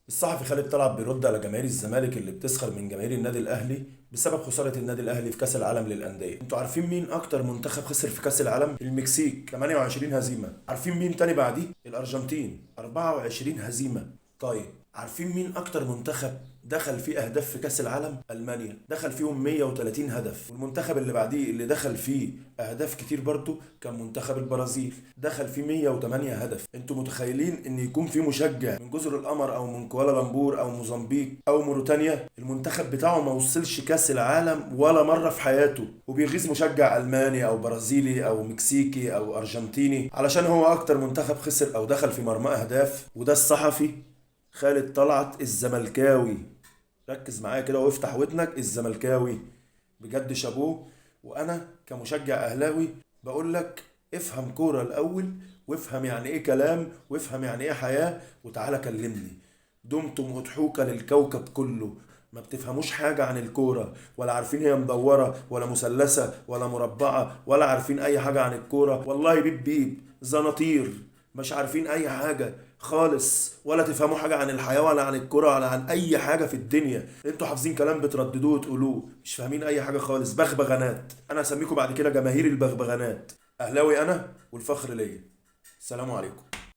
الصحفي خالد طلعت بيرد على جماهير الزمالك اللي بتسخر من جماهير النادي الاهلي بسبب خسارة النادي الاهلي في كاس العالم للاندية. انتوا عارفين مين اكتر منتخب خسر في كاس العالم؟ المكسيك 28 هزيمة. عارفين مين تاني بعديه؟ الارجنتين 24 هزيمة. طيب عارفين مين اكتر منتخب دخل فيه اهداف في كاس العالم؟ المانيا، دخل فيهم 130 هدف. والمنتخب اللي بعديه اللي دخل فيه اهداف كتير برضو كان منتخب البرازيل، دخل فيه 108 هدف. انتوا متخيلين ان يكون في مشجع من جزر القمر او من كوالالمبور او موزمبيق او موريتانيا المنتخب بتاعه ما وصلش كاس العالم ولا مرة في حياته، وبيغيظ مشجع الماني او برازيلي او مكسيكي او ارجنتيني علشان هو اكتر منتخب خسر او دخل في مرمى اهداف؟ وده الصحفي خالد طلعت الزملكاوي. ركز معايا كده وافتح ودنك، الزملكاوي بجد شابوه. وانا كمشجع اهلاوي بقول لك افهم كورة الاول، وافهم يعني ايه كلام، وافهم يعني ايه حياة، وتعالى كلمني. دمتم اضحوكه للكوكب كله، ما بتفهموش حاجة عن الكورة، ولا عارفين هي مدورة ولا مثلثة ولا مربعه، ولا عارفين اي حاجة عن الكورة. والله بيب بيب زناطير، مش عارفين اي حاجة خالص، ولا تفهموا حاجة عن الحياة ولا عن الكره ولا عن اي حاجة في الدنيا. انتوا حافظين كلام بترددوه وتقولوه، مش فاهمين اي حاجة خالص. بغبغانات. انا هسميكم بعد كده جماهير البغبغانات. اهلاوي انا والفخر ليا. السلام عليكم.